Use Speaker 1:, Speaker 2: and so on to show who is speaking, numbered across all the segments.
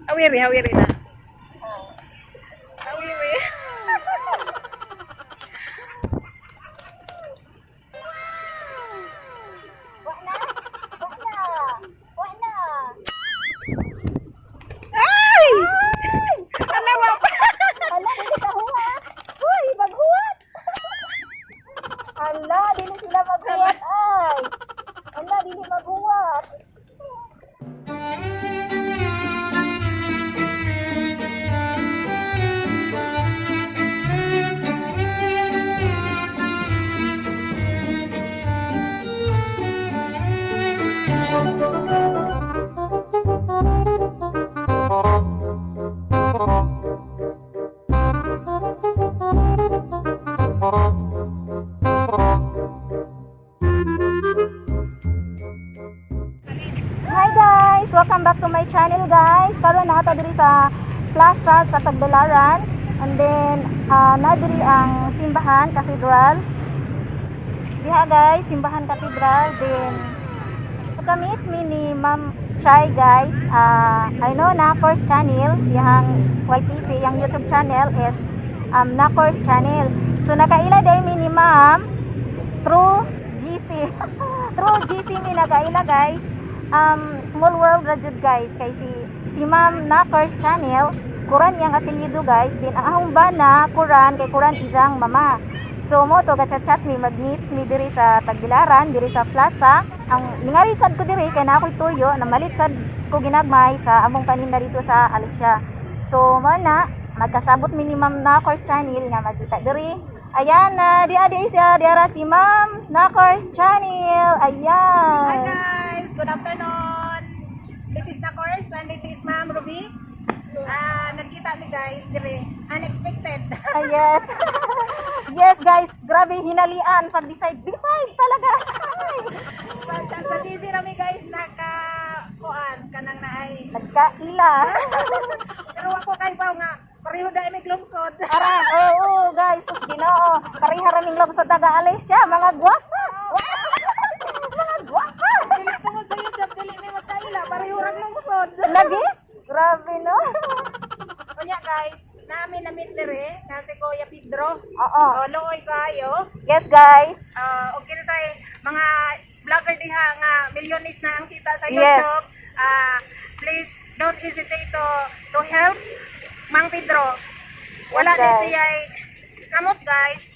Speaker 1: Hawiri, hawiri na. Hawiri.
Speaker 2: Wa na. Wa na. Wa na.
Speaker 1: Ay! Ala, wa pa.
Speaker 2: Ala, dili ka huwat. Uy, maghuwat. Ala, dili sila maghuwat ay. Ala, dili maghuwat. Hi guys! Welcome back to my channel, guys. Karon naa ta diri sa plaza sa Tagbilaran, and then na diri ang simbahan cathedral. Diha guys, simbahan cathedral, then nakamit mi ni Ma'am Chai, guys. I know na first channel, yang YTC, yang YouTube channel is na course channel. So nakaila day mi ni Ma'am through GC. Through GC mi nakaila, guys. Small world ra jud, guys, kay si Ma'am na first channel, Kuran yang apelyido, guys. Din ang ahong bana Kuran, kay Kuran isang mama. So mo to gachat-chat mi, mag-meet mi diri sa Tagbilaran, diri sa plaza. Ang ningari sad ko diri kay na ako'y tuyo, namalit sad ko ginagmay sa among paninda dito sa Alicia. So mo na magkasabot mi ni Ma'am Nakors channel nga magkita diri. Ayan na, di adi siya, diara si Ma'am Nakors channel. Ayan.
Speaker 1: Hi guys, good afternoon. This is Nakors and this is Ma'am Ruby. Ah, nagkita mi guys dire. Unexpected.
Speaker 2: Ah, yes. Yes guys, grabe hinalian pag decide. Decide talaga. Ay.
Speaker 1: Sa GC rami guys naka kuan kanang naay.
Speaker 2: Nagkaila.
Speaker 1: Pero ako kay baw nga pareho dai may lungsod.
Speaker 2: Ara, oo, guys, sus Ginoo. Pareha raming love sa taga Alicia, mga gwapa. Mga gwapa.
Speaker 1: Dili tungod sa YouTube dili mi magkaila, pareho rang lungsod.
Speaker 2: Lagi? Grabe, no?
Speaker 1: Unya guys, namin na-meet dire na si Kuya Pedro.
Speaker 2: Oo.
Speaker 1: Oh, looy kayo.
Speaker 2: Yes, guys.
Speaker 1: Og kinsay mga vlogger diha nga milyonis na ang kita sa
Speaker 2: Yes.
Speaker 1: YouTube. Please don't hesitate to help Mang Pedro. Wala
Speaker 2: Yes,
Speaker 1: na
Speaker 2: guys.
Speaker 1: siya kamot, guys.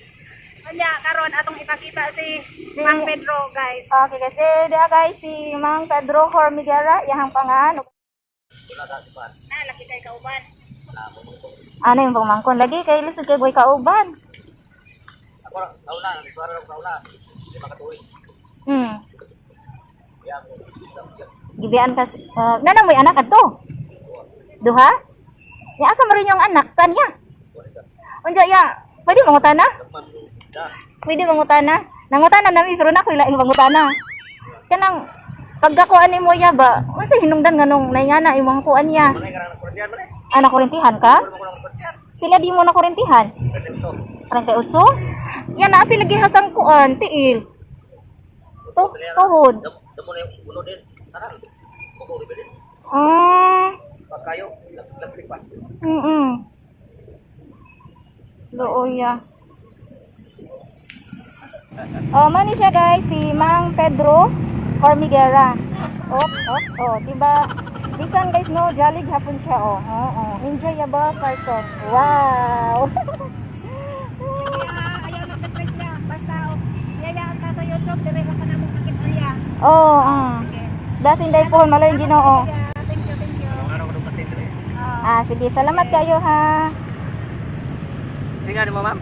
Speaker 1: Unya karon atong ipakita si Mang Pedro, guys.
Speaker 2: Okay guys, eh, diha guys, si Mang Pedro Hormiguera, iyahang pangan.
Speaker 1: Na laki kay kauban.
Speaker 2: Ano yung pangmangkon? Lagi kay lisod kay boy kauban.
Speaker 3: Ako kauna, nagsuara ako kauna. Hindi makatuwi. Kaya ako,
Speaker 2: Gibian ka nanang mo'y anak adto. Duha? Ya asa mo rin yung anak kanya? Unja ya, pwede mangutana? Pwede mangutana? Nangutana nami pero na ko ilaing mangutana. Kanang pagkakuan nimo ya ba, unsa hinungdan nganong naingana imong kuan niya?
Speaker 3: Manay ka ng kurintihan man eh.
Speaker 2: Ah, nakurintihan ka?
Speaker 3: Puro mo ko ng kurintihan.
Speaker 2: Pila di mo nakurintihan?
Speaker 3: 38.
Speaker 2: 38? Yan na, pila gihasang kuan, tiil. Tu tuhod.
Speaker 3: Damo na yung ulo din. Tanan. Kuko rin din.
Speaker 2: Ah,
Speaker 3: Pagkayo, lagsipas.
Speaker 2: Looy. Oh, mani siya guys, si Mang Pedro Hormiguera. Oh, oh, oh, diba? Bisan guys no, jolly hapon siya oh. Oo, oh, enjoyable person. Wow.
Speaker 1: Kaya ayaw nagdepress niya. Basta oh, yayaan ka sa YouTube dire ka na mo makita niya.
Speaker 2: Oh, ah. Dasin day pohon malo yung Ginoo.
Speaker 1: Yeah, thank you, thank you.
Speaker 3: Araw ko dumating din eh.
Speaker 2: Ah, sige, salamat kayo ha.
Speaker 3: Sige nga mo, ma'am.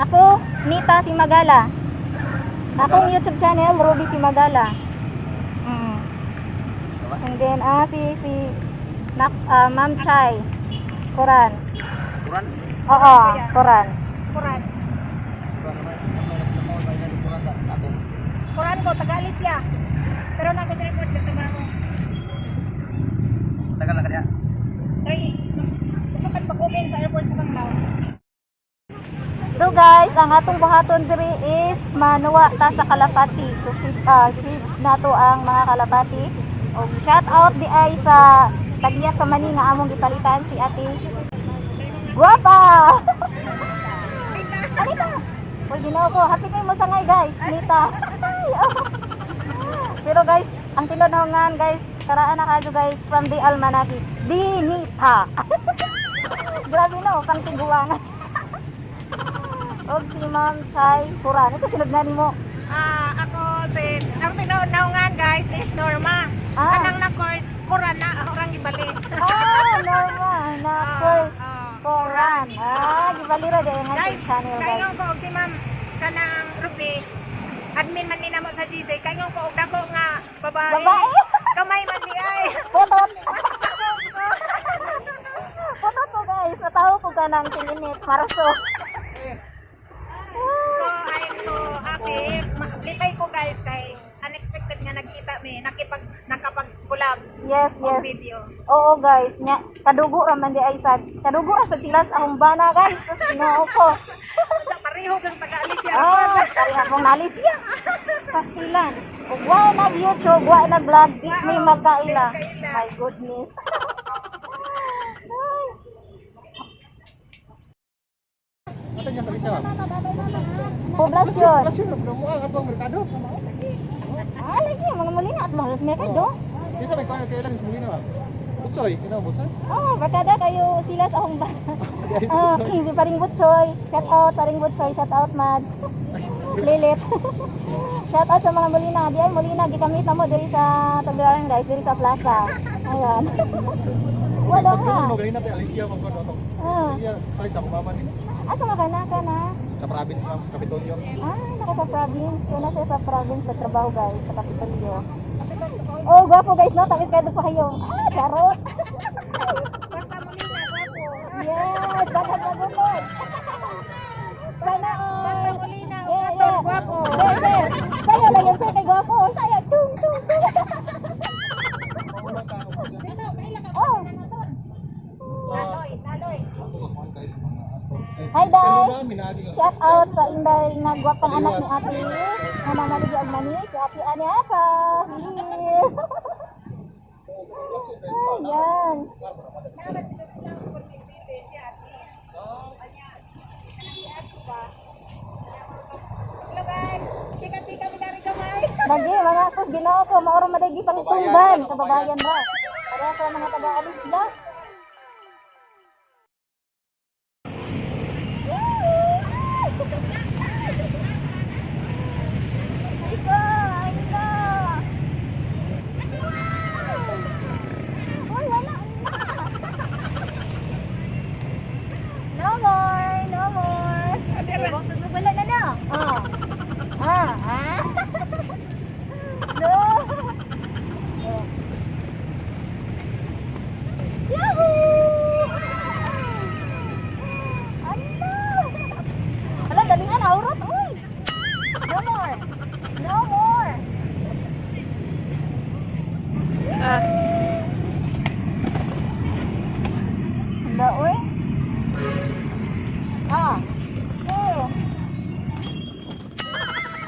Speaker 2: Ako, Nita Simagala. Akong YouTube channel, Ruby Simagala. And then, si, si, nak, Ma'am Chai. Koran.
Speaker 3: Kuran.
Speaker 2: Oo, Koran.
Speaker 1: Kuran.
Speaker 3: Kuran naman. Kuran ka. Ako.
Speaker 1: Kuran ko Tagalis siya. Pero nako sa report nagtrabaho.
Speaker 3: Tagal na kanya.
Speaker 1: Try. Gusto kan pag-open sa airport sa Panglao.
Speaker 2: So guys, ang atong buhaton diri is manuwa ta sa kalapati. So feed nato ang mga kalapati. Og shout out di ay sa Tag-iya sa mani nga among gipalitan si Ate Guwapa! Anita! Uy, ginoo ko. Happy kayo mo sangay, guys. Nita. Ay, oh. Pero guys, ang tinunungan, guys, karaan na kayo, guys, from the Almanaki. Dinita. Grabe no, pang tiguangan. Og si Ma'am Chay Puran. Ito sinod nga nimo.
Speaker 1: Ah, ako si ang tinuod-naungan guys is Norma.
Speaker 2: Ah.
Speaker 1: Kanang na course Quran na orang gibali.
Speaker 2: Ah, Norma. Na course.
Speaker 1: Ah,
Speaker 2: Koran. Ah, gibalira dahil nga
Speaker 1: Guys,
Speaker 2: channel, guys.
Speaker 1: kaingon ko og si Ma'am kanang Ruby. Admin man ni namo sa GC. Kaingon ko og dako nga babae.
Speaker 2: Babae?
Speaker 1: Kamay man di ay.
Speaker 2: Putot.
Speaker 1: Mas dako ko.
Speaker 2: Putot ko, guys. Natawo ko ka ng tinginit. Marso.
Speaker 1: So I'm so happy. Lipay ko guys kay unexpected nga nagkita mi nakapag-collab
Speaker 2: Yes,
Speaker 1: og
Speaker 2: yes.
Speaker 1: video.
Speaker 2: Oo guys, nya kadugo ra man di ay sad. Kadugo ra sad sila sa akong bana guys. Sus, Ginoo ko.
Speaker 1: Sa pareho jud taga-alis siya.
Speaker 2: Ah, pareha kong nalis siya. Pastilan. Ug wa nag YouTube, wa nag vlog, di may magkaila.
Speaker 1: Di kaila.
Speaker 2: My goodness. Ay.
Speaker 4: Asa niya sa Alicia, ma'am?
Speaker 2: Poblasyon.
Speaker 4: Poblasyon, mo ang atong merkado.
Speaker 2: Ah, lagi mga mulina at mga merkado.
Speaker 4: Isa may kuan kailan sa Molina, ma'am. Butsoy, sino ang Butsoy?
Speaker 2: Oh, barkada kayo sila sa akong bana.
Speaker 4: Di ay si
Speaker 2: Ah,
Speaker 4: Butsoy.
Speaker 2: si Paring Butchoy. Shout out, Paring Butchoy. Shout out, Mads. Lilit. Shout out sa mga Molina. Di ay Molina, gikamit na mo diri sa Tagbilaran guys, diri sa plaza. Ayan. Wala ka.
Speaker 4: Pagdulong mo ganina tayo Alicia ma'am kuan atong.
Speaker 2: Ah,
Speaker 4: Alicia, side sa akong mama ni.
Speaker 2: asa ka na ka na?
Speaker 4: Sa province ma'am, Kapitolyo.
Speaker 2: Ah, naka sa province. Una siya sa province sa trabaho guys, sa Kapitolyo. Oh, gwapo guys, no? Tapos kayo pa kayo. Ah, charot.
Speaker 1: Basta muli na gwapo.
Speaker 2: Yes, daghang kagukod. Sana all.
Speaker 1: Basta muli na
Speaker 2: Yeah,
Speaker 1: atol
Speaker 2: yeah.
Speaker 1: gwapo.
Speaker 2: Yes, yes. Sayo lang yun, sir, kay gwapo. Sayo, chung, chung, chung.
Speaker 4: Wala ta ako.
Speaker 1: Dito, kaila ka
Speaker 2: Oh.
Speaker 1: Naloy, naloy.
Speaker 4: Ako ka kuan kayo sa mga ato.
Speaker 2: Hi,
Speaker 4: Pero
Speaker 2: guys.
Speaker 4: na minagi nga.
Speaker 2: Shout out sa inday nga gwapang anak ni Ate. Nga namaligya og mani, si Ate Ane Ata. Here. Ayan.
Speaker 1: Hello guys, chika-chika mi dari gamay.
Speaker 2: Lagi, mga sus, ginoo ko, mauro maday gipang tumban, kababayan ra. Para sa mga taga-alis na. Isa, isa. Uy, wala na. No more, no more. Wala na na. Ah. Ah, ah. No. Oh. Yahoo! Ano? Ala, dalingan, aurat, uy. No more. No more. Hala, uy. Ah. Eh.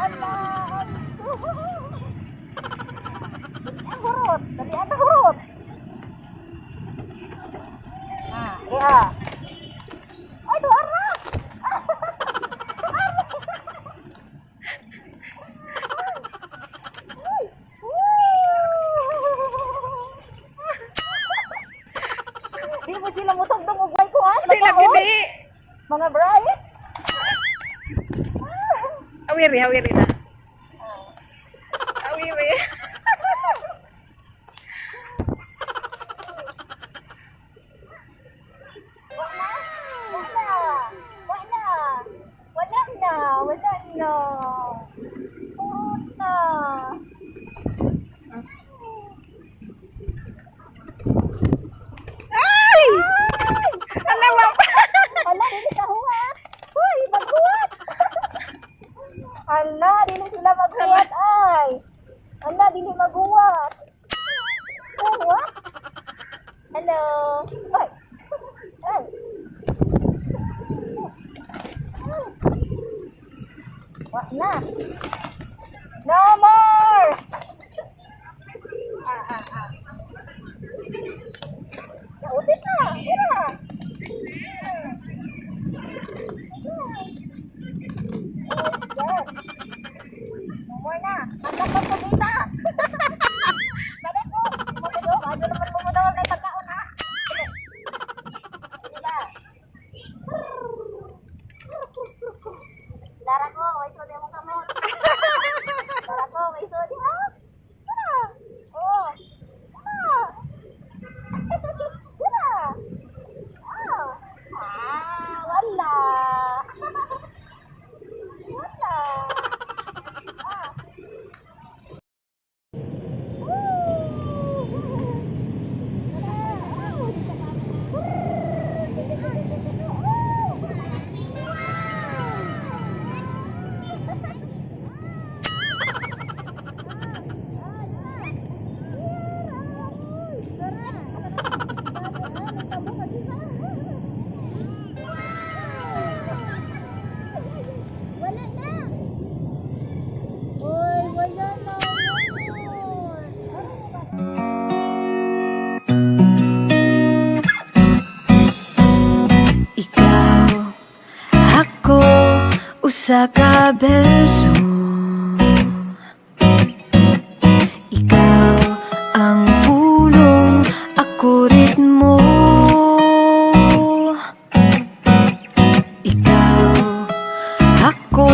Speaker 2: Ala, dali ang hurot. Dali ang hurot. Ah, iya. Ay, tuara. Di mo sila mutugdong og way kuan.
Speaker 1: Di lagi di.
Speaker 2: Mga bray.
Speaker 1: Awiri, awiri na. Awiri.
Speaker 2: Wala. Wala. Wala. Wala na. Wala na. Purot na.
Speaker 1: Ay! Ala wa pa.
Speaker 2: Hala, dili ka huwat. Uy, maghuwat. Hala, dili sila maghuwat ay. Hala, dili maghuwat. Huwat? Hello. Ay. Ay. Wa na. No more. Ah, ah, ah.
Speaker 5: Usa ka berso. Ikaw ang pulong, ako ritmo. Ikaw, ako,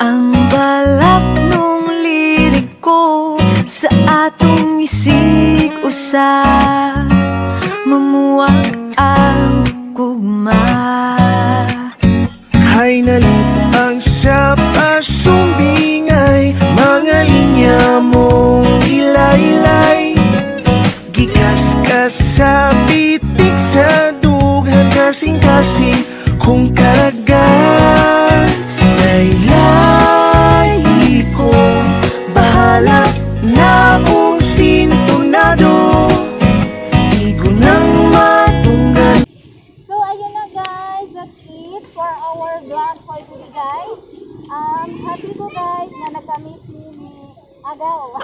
Speaker 5: ang balak nung liriko. Sa atong isig usa, mamuwag ang gugma.
Speaker 6: Hay nalipang sa pasumbingay, mga linya mong ilaylay. Gikas ka sa pitik sa dughan, kasing-kasing kung karagan. Laylay ko, bahala na kung sintonado. Di ko nang matunggan.
Speaker 2: So, ayun na guys. That's it for our vlog for today, guys. Happy ko guys na nagka-meet ni Agaw.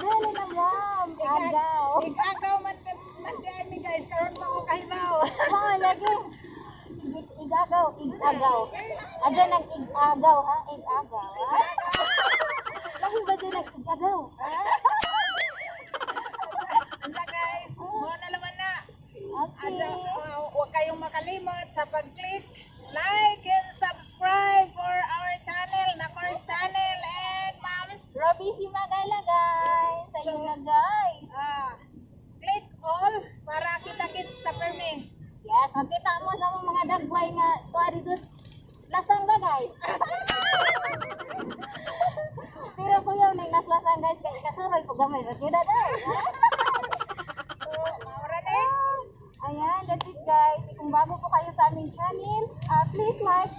Speaker 2: Dali na, ma'am. Agaw.
Speaker 1: Igagaw man man di ay mi guys, karon pa ko kahibaw.
Speaker 2: Mga lagi. Igagaw, igagaw. Adyan ang igagaw ha, igagaw. Ha? Lahi ba dyan ang igagaw?
Speaker 1: Unsa guys, mo na naman na.
Speaker 2: Okay.
Speaker 1: At huwag kayong makalimot sa pag-click, like, and subscribe for our channel, na course channel. And ma'am,
Speaker 2: Robbie si Magala guys. Ayun na guys.
Speaker 1: Click all para kita-kits ta permi.
Speaker 2: Yes, makita mo sa mga dagway nga kuha dito. Lasang ba guys? Pero kuya, nang naslasang guys, kay ikasuroy po gamay sa syudad ay.
Speaker 1: So, maura na eh.
Speaker 2: Ayan, that's it guys. Kung bago po kayo sa aming channel, please like,